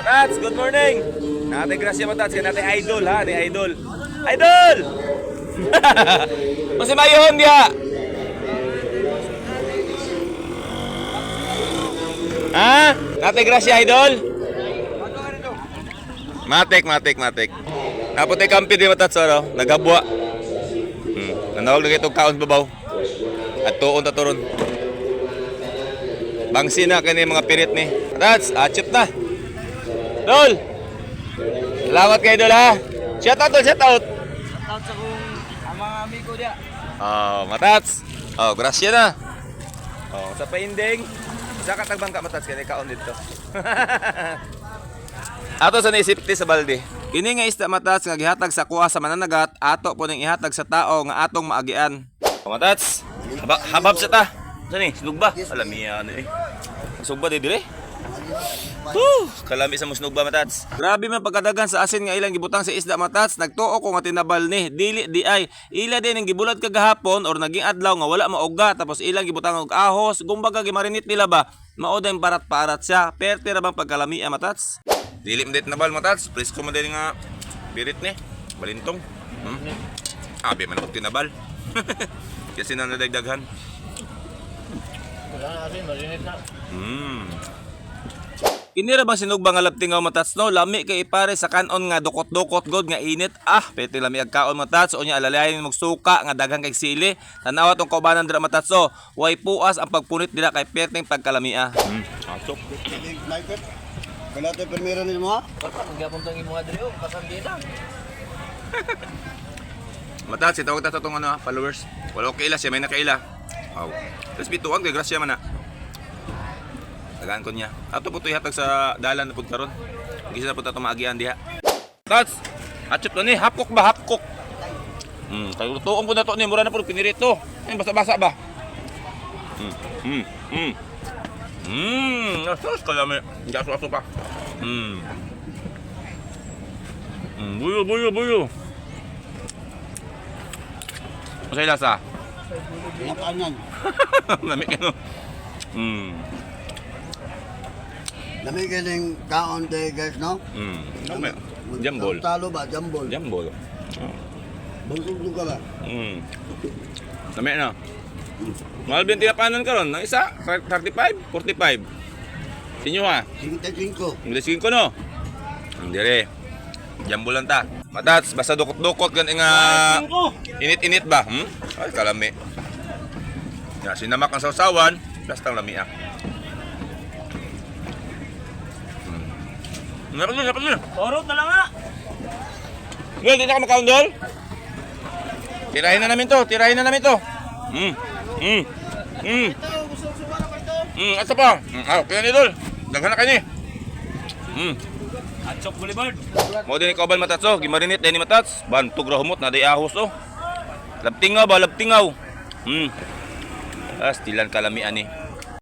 Matats, good morning. Nate grasya matats, kay nate idol ha, ni idol. Idol! Masi mayon diha. Ha? Nate grasya idol? Matik, matik, matik. Napote kampi di matats oro, naghabwa. Nanawag na itong kaon babaw. At tuon ta turon. Bangsi na kini mga pirit ni. Matats, achip na. Dol! Salamat kay Dol ha. Shout out, Dol, shout out. Shout sa kong ang mga amigo diya. Oh, matats. Oh, grasya na. Oh, sa painding. Sa katagbang ka matats kani kaon dito. Ato sa naisip ti sa balde. Kini nga isda matats nga gihatag sa kuha sa mananagat, ato po ning ihatag sa tao nga atong maagian. Oh, matats. Haba, habab sa ta. Sani, sinugba. Alam niya ano eh. Sugba di dire. Whew, kalami sa musnugba matats. Grabe man pagkadagan sa asin nga ilang gibutang sa isda matats, nagtuo ko nga tinabal ni, dili di ay. Ila din ang gibulat kagahapon or naging adlaw nga wala maoga tapos ilang gibutang og ahos, gumbaga gimarinate nila ba. Mao din parat-parat siya. Perte ra bang pagkalami matats? Dili man din tinabal matats, presko man din nga birit ni. Balintong. Abi man og tinabal. Kasi na nadagdaghan. Wala na kasi, marinit na. Kini ra bang sinugba nga laptingaw matats no? Lami kay ipare sa kanon nga dukot-dukot god nga init. Ah, pwede lami ag kaon matats unya alalayan mong suka nga daghan kay sili. Tanawa tong kaubanan dira matats oh. Way puas ang pagpunit dira kay perteng pagkalamia. Asok. Michael, wala tayo permira ni mo ha? Magyapon tong imo diri oh, kasandina. Matats, itawag ta sa tong ano, ah, followers. Wala ko kaila siya, may nakaila. Wow. Tapos bituan kay grasya man ah. Tagaan ko niya. Ato po ito ihatag sa dalan na pud karon. Gisa na po ta maagian diha. Tats, achot na ni, hapkok ba hapkok? Kay lutoon po na to ni mura na po pinirito. Ay basa-basa ba? Asos kalami. Hindi aso-aso pa. Buyo, buyo, buyo. Masaya lasa. Nakanan. Lami ka no. Lamig galing kaon tayo guys, no? Lami. Jambol. Talo ba? Jambol. Jambol. Bangkog ka ba? Lami na. Mahal ba yung tinapanan karon? Ang isa, 35, 45. Sinyo ha? 55. English ko no? Ang dire. Jambol lang ta. Matats, basta dukot-dukot gan nga init-init ba? Ay, kalami. Ya, sinamak ang sausawan, basta ang lami ah. Napag napag na. Orot na lang ah. Well, di na ka makaundol. Tirahin na namin to, tirahin na namin to. Asa pa? Ah, okay na ni Dol. Daghan na kayo ni. Achok Boulevard. Mo din ikaw ban matats oh, gimarinate din ni matats. Bantog ra humot na day ahos oh. Labtingaw ba, labtingaw. Stilan kalami ani.